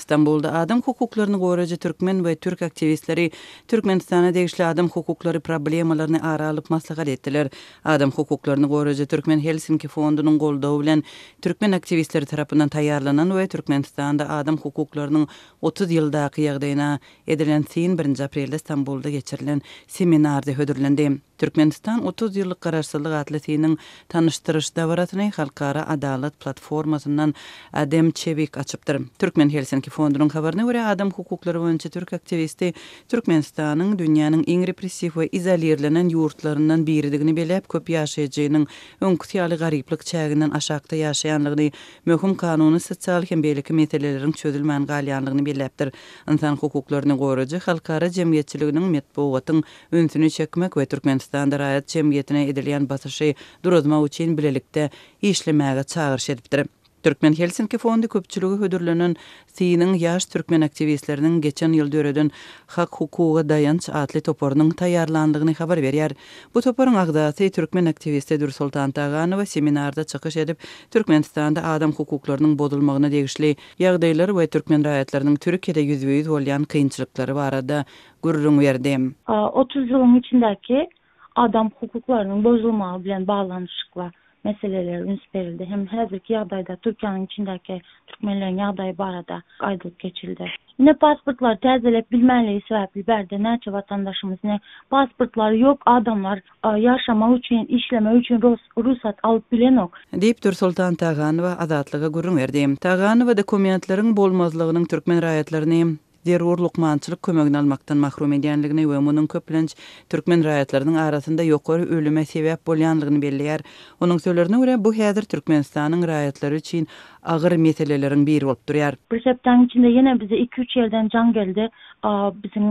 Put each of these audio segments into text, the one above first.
Stambulda adam hukuklaryny goraýjy türkmen we türk aktiwistleri Türkmenistana degişli adam hukuklary problemalaryny ara alyp maslahat etdiler. Adam hukuklaryny goraýjy Türkmen Helsinki fondunyň goldawy bilen türkmen aktiwistleri tarapyndan taýýarlanan we Türkmenistanda adam hukuklarynyň 30 ýyldaky ýagdaýyna edilen syn birinji aprelde Stambulda geçirilen seminarda hödürlendi. Türkmenistan 30 ýyllyk Garaşsyzlyk atly synyň tanyşdyryş dabarasyny Halkara Adalat platformasyndan Adem Çewik açypdyr. Türkmen Helsinki fondunyň habaryna görä, adam hukuklary boýunça türk aktiwisti Türkmenistanyň dünýäniň iň repressiw we izolirlenen ýurtlaryndan biridigini belläp, köp ýaşaýjynyň öňküsi ýaly garyplyk çäginden aşakda ýaşaýanlygyny, möhüm kanuny, sosial hem beýleki meseleleriň çözülmän galýanlygyny belläpdir. Ynsan hukuklaryny goraýjy halkara jemgyýetçiliginiň, metbugatyň ünsüni çekmek we Türkmenistanda raýat jemgyýetine edilýän basyşy duruzmak üçin bilelikde işlemäge çagyryş edipdir. Türkmen Helsinki fondy köpçülige hödürlenen synyň ýaş türkmen aktiwistleriniň geçen ýyl döreden Hak-hukuga daýanç atly toparynyň taýýarlandygyny habar berýär. Bu toparyň agzasy türkmen aktiwisti Dürsoltan Taganowa seminarda çykyş edip, Türkmenistanda adam hukuklarynyň bozulmagyna degişli ýagdaýlar we türkmen raýatlarynyň Türkiýede ýüzbe-ýüz bolýan kynçylyklary barada gürrüň berdi. 30 ýylyň içindäki adam hukuklarynyň bozulmagy bilen baglanyşykly meselelere üns berildi hem häzirki ýagdaýda Türkiýäniň içindäki türkmenleriň ýagdaýy barada aýdylyp geçildi. Ine pasportlary täzelep bilmänligi sebäpli bärde näçe watandaşymyz ine pasportlary ýok adamlar ýaşamak üçin işlemek üçin rugsat alyp bilenok. Diýip, Dürsoltan Taganowa Azatlyga gürrüň berdi. Taganowa dokumentleriň bolmazlygynyň türkmen raýatlaryny zerur lukmançylyk kömegini almakdan mahrum edýänligini we munuň köplenç türkmen raýatlarynyň arasynda ýokary ölüme sebäp bolýanlygyny belleýär. Onuň sözlerine görä, bu häzir Türkmenistanyň raýatlary üçin agyr meseleleriň biri bolup durýar. Bir hepdäniň içinde ýene bize iki-üç ýerden jaň geldi. Biziň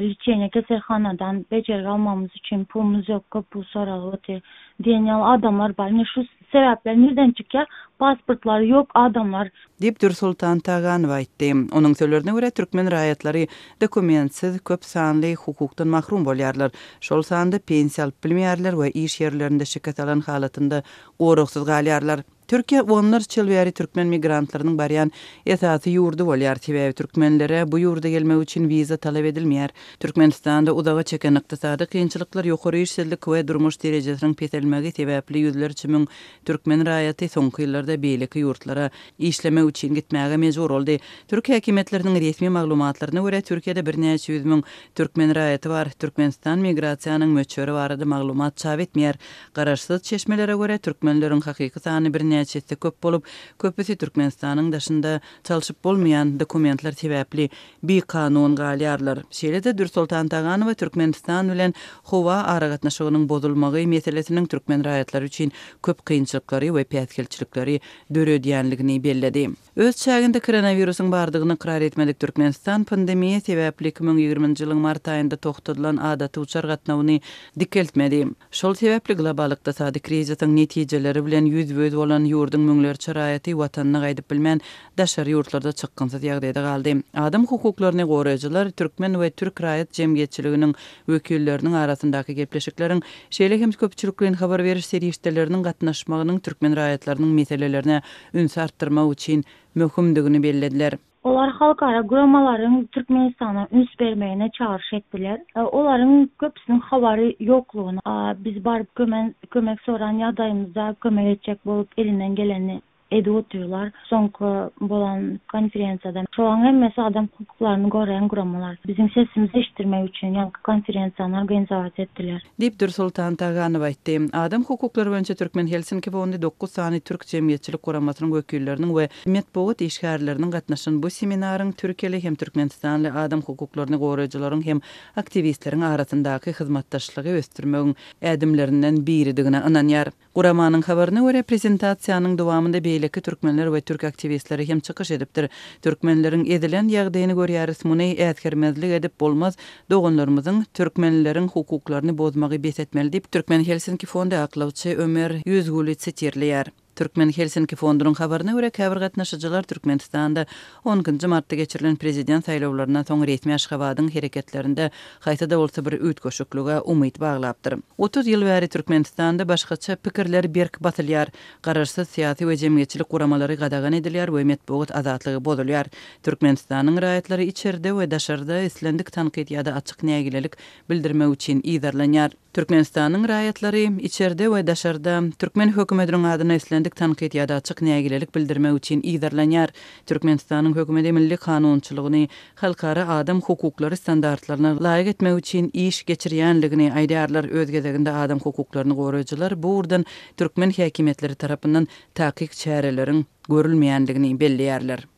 liçeniýe keselhanadan bejergi almagymyz üçin pulumyz ýok, köp pul soralyp otyr diýen ýaly adamlar bar. Ine şu sebäpler nirden çykýar? Pasportlary ýok adamlar. Diýip, Dürsoltan Taganowa aýtdy. Onuň sözlerine görä, türkmen raýatlary dokumentsiz köp sanly hukukdan mahrum bolýarlar, şol sanda pensiýa alyp bilmeýärler we iş ýerlerinde şikes alan halatynda goragsyz galýarlar. Türkiýe onlarça ýyl bäri türkmen migrantlarynyň barýan esasy ýurdy bolýar, sebäbi türkmenlere bu ýurda gelmek üçin wiza talap edilmeýär. Türkmenistanda uzaga çeken ykdysady kynçylyklar, ýokary işsizlik we durmuş derejesiniň peselmegi sebäpli ýüzlerçe müň Türkmen raýaty soňky ýyllarda beýleki ýurtlara işlemek üçin gitmäge mejbur boldy. Türk häkimiýetleriniň resmi maglumatlaryna görä, Türkiýede birnäçe ýüz müň türkmen raýaty bar. Türkmenistan migrasiýanyň möçberi barada maglumat çap etmeýär. Garaşsyz çeşmelere görä, türkmenleriň hakyky sany birnäçe esse köp bolup, köpüsi Türkmenistanyň daşynda çalşyp bolmaýan dokumentler sebäpli bikanun galýarlar. Şeýle-de Dürsoltan Taganowa Türkmenistan bilen howa aragatnaşygynyň bozulmagy meselesiniň türkmen raýatlary üçin köp kynçylyklary we päsgelçilikleri döredýänligini belledi. Öz çäginde koronawirusyň bardygyny ykrar etmedik Türkmenistan pandemiýa sebäpli 2020-nji ýylyň mart aýynda togtadylan adaty uçar gatnawyny dikeltmedi. Şol sebäpli global ykdysady krizisiň netijeleri bilen ýüzbe-ýüz bolan ýurduň müňlerçe raýaty watanyna gaýdyp bilmän, daşary ýurtlarda çykgynsyz ýagdaýda galdy. Adam hukuklaryny goraýjylar türkmen we türk raýat jemgyýetçiliginiň wekilleriniň arasyndaky gepleşikleriň, şeýle hem köpçülikleýin habar beriş serişdeleriniň gatnaşmagynyň türkmen raýatlarynyň meselelerine ünsi artdyrmak üçin möhümdigini bellediler. Olar halkara guramalaryň Türkmenistana üns bermegine çagyryş etdiler. Olaryň köpüsiniň habary ýoklugyny, biz baryp kömek soran ýagdaýymyzda kömek etjek bolup elinden gelenini edip otyrlar. Soňky bolan konferensiýada şolaryň hemmesi adam hukuklaryny goraýan guramalar. Biziň sesimizi eşitdirmek üçin ýaňky konferensiýany organizowat etdiler. Diýip, Dürsoltan Taganowa aýtdy. Adam hukuklary boýunça Türkmen Helsinki fondy dokuz sany türk jemgyýetçilik guramasynyň wekilleriniň we metbugat işgärleriniň gatnaşan bu seminaryň türkiýeli hem türkmenistanly adam hukuklaryny goraýjylaryň hem aktiwistleriň arasyndaky hyzmatdaşlygy ösdürmegiň ädimlerinden biridigine ynanýar. Guramanyň habaryna görä, prezentasiýanyň dowamynda beýleki türkmenler we türk aktiwistleri hem çykyş edipdir. Türkmenleriň ezilen ýagdaýyny görýäris, muny äsgermezlik edip bolmaz, doganlarymyzyň, türkmenleriň hukuklaryny bozmagy bes etmeli diýip, Türkmen Helsinki fondy aklawçy Ömer Ýüzgüli sitirleýär. Türkmen Helsinki fondunyň habaryna görä, käbir gatnaşyjylar Türkmenistanda on ikinji martda geçirilen prezident saýlawlaryndan soň resmi Aşgabadyň hereketlerinde haýsy-da bolsa bir üýtgeşiklige umyt baglapdyr. 30 ýyl bäri Türkmenistanda başgaça pikirler berk basylýar, garaşsyz syýasy we jemgyýetçilik guramalary gadagan edilýär we metbugat azatlygy bozulýar. Türkmenistanyň raýatlary içerde we daşarda islendik tankyt ýa-da açyk nägilelik bildirmek üçin yzarlanýar. Türkmenistanyň raýatlary, içerde we daşarda, türkmen hökümetiniň adyna islendik tankyt ýa-da açyk nägilelik bildirmek üçin yzarlanýar. Türkmenistanyň hökümeti milli kanunçylygyny halkara adam hukuklary standartlaryna laýyk etmek üçin iş geçirýänligini aýdýarlar. Öz gezeginde adam hukuklaryny goraýjylar bu ugurdan türkmen häkimiýetleri tarapyndan takyk çäreleriň görülmeýänligini belleýärler.